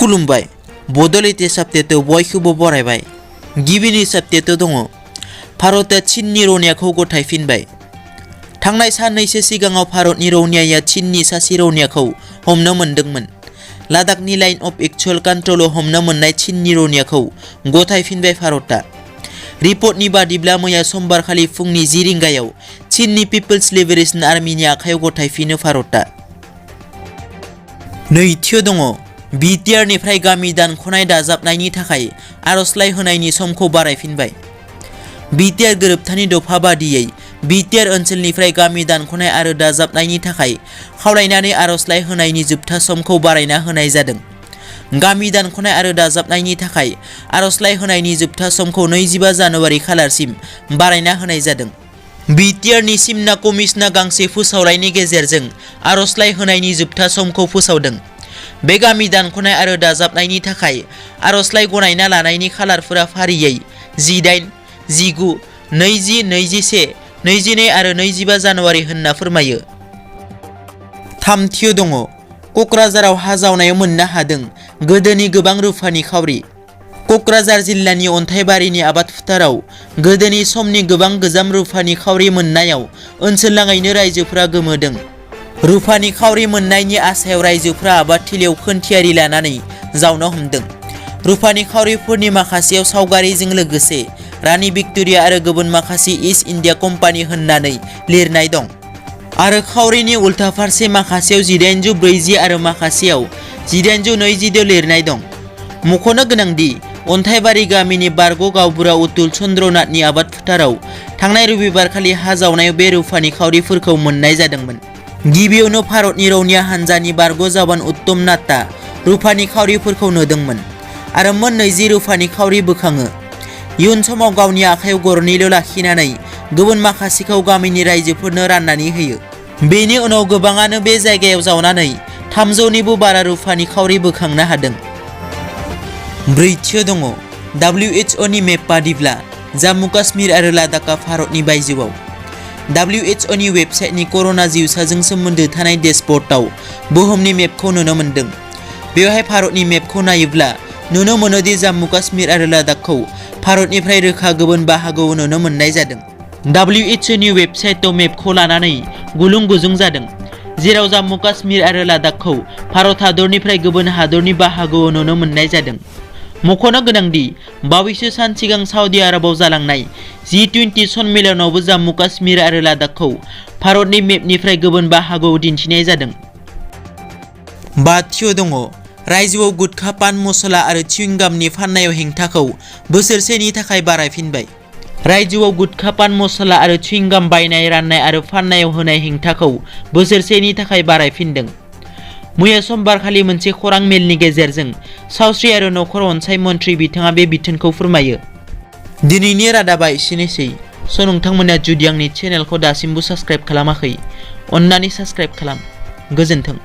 खुलुमबाय बड'लेण्ड साप्तेटआव बयखौबो बरायबाय। गिबिनि साप्तेटआव दङ भारतआ चीननि रौनियाखौ गथायफिनबाय। थांनाय साननैसो सिगाङाव भारतनि रौनियाया चीननि सासे रौनियाखौ हमनो मोनदोंमोन। लादाखनि लाइन अफ एक्चुअल कन्ट्रलाव हमनो मोननाय चीननि रौनियाखौ गथायफिनबाय भारतआ। रिपर्टनि बादिब्ला मैया समबारखालि फुंनि 10 रिंगायाव चीननि पिपल्स लिबारेशन आर्मीनि आखायाव गथायफिनो भारतआ। नैथियाव दङ BTR निफ्राय गामि दानख'नाय दाजाबनायनि थाखाय आर'जलाइ होनायनि समखौ बारायफिनबाय। BTR गोरोबथानि दफा बादियै BTR ओनसोलनिफ्राय गामि दानख'नाय आरो दाजाबनायनि थाखाय खावलायनानै आर'जलाइ होनायनि जोबथा समखौ बारायना होनाय जादों। गामि दानख'नाय आरो दाजाबनायनि थाखाय आर'जलाइ होनायनि जोबथा समखौ 25 जानुवारि खालारसिम बारायना होनाय जादों। BTR नि सिमना कमिसना गांसे फोसावलाइनि गेजेरजों आर'जलाइ होनायनि जोबथा समखौ फोसावदों। बे गामि दानख'नाय आरो दाजाबनायनि थाखाय आर'जलाइ गनायना लानायनि खालारफोरा फारियै 18, 19, 20, 21, 22 आरो 25 जानुवारि होनना फोरमायो। थामथियाव दङ क'क्राझाराव हा जावनायाव मोननो हादों गोदोनि गोबां रुफानि खावरि। क'क्राझार जिल्लानि अन्थाइबारिनि आबाद फोथाराव गोदोनि समनि गोबां गोजाम रुफानि खावरि मोननायाव ओनसोलनाङैनो रायजोफोरा गोमोदों। रुफानि खावरि मोननायनि आसायाव रायजोफोरा आबादथिलियाव खोनथियारि लानानै जावनो हमदों। रुफानि खावरिफोरनि माखासेयाव सावगारिजों लोगोसे रानि भिक्ट'रिया आरो गुबुन माखासे इस्ट इन्डिया कम्पानि होननानै लिरनाय दं। आरो खावरिनि उल्था फारसे माखासेयाव 1840 आरो माखासेयाव 1822 लिरनाय दं। मख'नो गोनांदि अन्थाइबारि गामिनि बारग' गावबुरा अतुल चन्द्रनाथनि आबाद फोथाराव थांनाय रबिबारखालि हा जावनायाव बे रुफानि खावरिफोरखौ मोननाय जादोंमोन। गिबियावनो भारतनि रौनिया हानजानि बारग' जवान उत्तम नाथआ रुफानि खावरिफोरखौ नुदोंमोन आरो मोन 20 रुफानि खावरि बोखाङो। इयुन समाव गावनि आखायाव गरनैल' लाखिनानै गुबुन माखासेखौ गामिनि रायजोफोरनो राननानै होयो। बेनि उनाव गोबाङानो बे जायगायाव जावनानै 300निबो बारा रुफानि खावरि बोखांनो हादों। ब्रैथियाव दङ WHO नि मेप बादिब्ला जम्मु काश्मीर आरो लादाखआ भारतनि बायजोआव। WHO नि वेबसाइटनि कर'ना जिउसाजों सोमोन्दो थानाय डेशबर्डआव बुहुमनि मेपखौ नुनो मोन्दों। बेवहाय भारतनि मेपखौ नायोब्ला नुनो मोनोदि जम्मु काश्मीर आरो लादाखखौ भारतनिफ्राय रोखा गुबुन बाहागोआव नुनो मोननाय जादों। WHO नि वेबसाइटआव मेपखौ लानानै गुलुं गुजुं जादों, जेराव जम्मु काश्मीर आरो लादाखखौ भारत हादरनिफ्राय गुबुन हादरनि बाहागोआव नुनो मोननाय जादों। मख'नो गोनांदि बावैसो सान सिगां सऊदी आरबआव जालांनाय G20 सन्मेलनावबो जम्मु काश्मीर आरो लादाखखौ भारतनि मेपनिफ्राय गुबुन बाहागोआव दिन्थिनाय जादों। बाथियाव दङ रायजोआव गुटखा, पान मसला आरो चिउइंगामनि फाननायाव हेंथाखौ बोसोरसेनि थाखाय बारायफिनबाय। रायजोआव गुटखा, पान मसला आरो चिउइंगाम बायनाय, राननाय आरो फाननायाव होनाय हेंथाखौ बोसोरसेनि थाखाय बारायफिनदों। मैया समबारखालि मोनसे खौरां मेलनि गेजेरजों सावस्रि आरो नखर अनसाय मन्थ्रि बिथाङा बे बिथोनखौ फोरमायो। दिनैनि रादाबा एसेनोसै। नोंथांमोना जुदि आंनि चेनेलखौ दासिमबो साबस्क्राइब खालामाखै, अन्नानै साबस्क्राइब खालाम। गोजोन्थों।